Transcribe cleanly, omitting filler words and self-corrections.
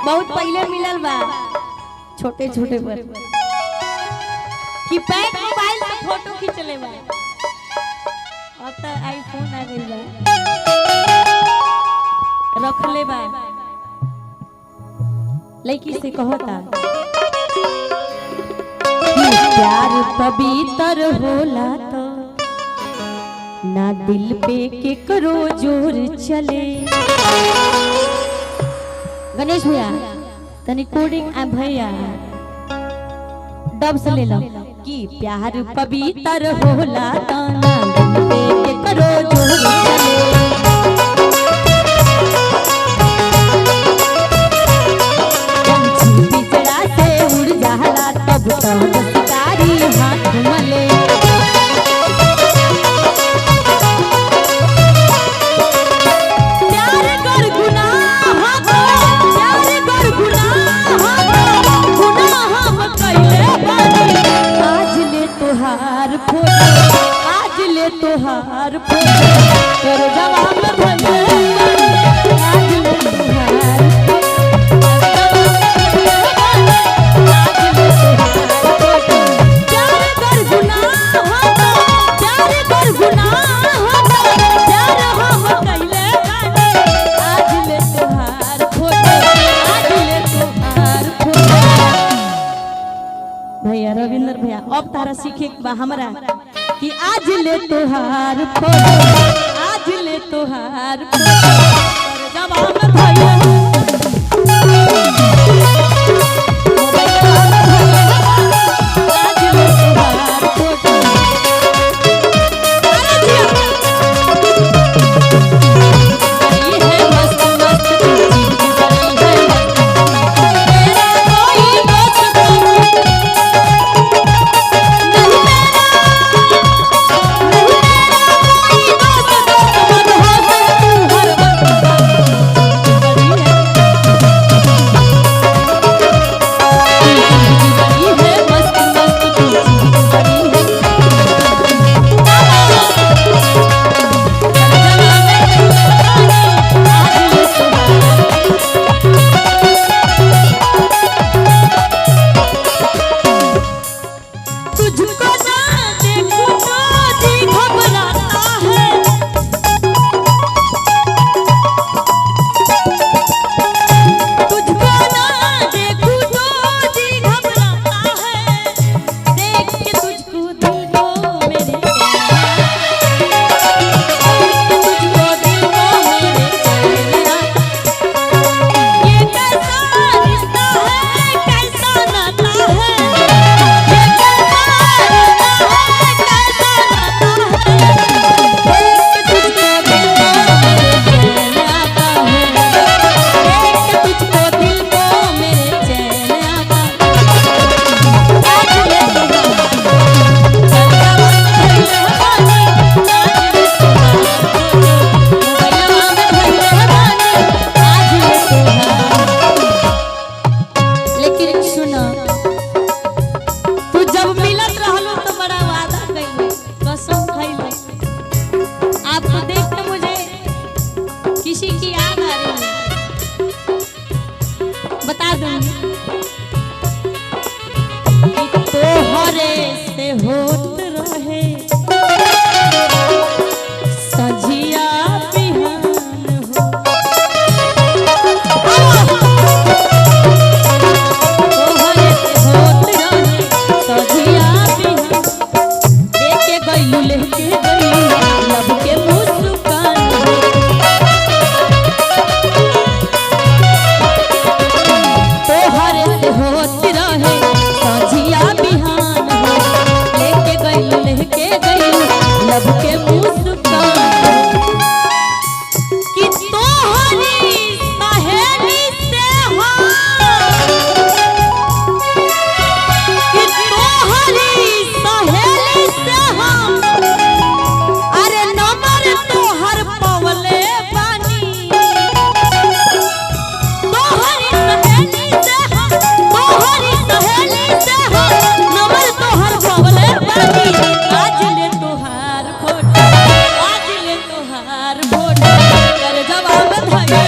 बहुत पहले मिलल बा, छोटे छोटे पर कि पैड मोबाइल से फोटो खींचले बा। अब तो आईफोन आ गइल बा, रखले बा। लड़की से कहता कि प्यार पवित्र होला तो ना दिल पे के करो जोर चले। गणेश भैया तनी कोडिंग आ भैया डब से ले लो कि प्यार पवित्र होला तो ना दिल पे के करो जोर चले। पंछी पिंजरा से उड़ जाला तब तो शिकारी हाथ मले। प्यार कर गुनाह को, प्यार कर गुनाह को, गुनाह हम कइले बानी। आज ले तोहार फोटो, आज ले तोहार फोटो, कर जवाब भइले बानी। आज ले तोहार फोटो, प्यार कर गुनाह को, प्यार कर गुनाह को, प्यार हम कइले बानी। आज ले तोहार फोटो, आज ले तोहार फोटो। भैया रविंद्र भैया अब तारा सीखे के बा हमरा कि आज ले तोहार फोटो, आज ले तोहार फोटो, जवाब भैया आज ले तोहार फोटो। अरे जिया। बड़ी है मस्त मस्त तू चीज बड़ी है मस्त, तेरा कोई दोस्त नहीं मेरा, नहीं मेरा कोई दोस्त दोस्त मत हो तू हर वक्त बड़ी है, तू चीज बड़ी है मस्त मस्त तू चीज बड़ी है। तुझको ना देखूं तो जी घबराता है, तुझको ना देखूं तो जी घबराता है, देख के तुझको दिल को मेरे देख के तुझको दिल को मेरे चैन आता। ये कैसा रिश्ता है, कैसा नाता है, ये कैसा रिश्ता है, कैसा नाता है, देख के तुझको दिल को मेरे चैन आता है, देख के तुझको दिल को मेरे चैन आता। आज ले चल बानी, आज ले तोहार फोटो, मोबाइलवा में भइले बानी, आज ले तोहार। लेकिन सुनो, तू जब मिलत रहलो तो बड़ा वादा कइले, कसम खइले। आपको देख के मुझे किसी की याद आ रही है, बता दूंगी कि तोहरे से होत रहे सजिया बिहान हो। तोहरे से होत रहे सजिया बिहान, देखे गइलू लेके गइलू लब के मुस्कान हो। तोहरे से होत रहे सजिया बिहान हो, लेके गइलू लब के मुस्कान हो। कि तोहरी सहेली से हो, कि तोहरी सहेली से हम, अरे नंबर तोहर पवले बानी। तोहरी सहेली से हम, तोहरी सहेली से हम, नंबर तोहर पवले बानी। आज ले तोहार फोटो, आज ले तोहार फोटो, कर जवाब धइले।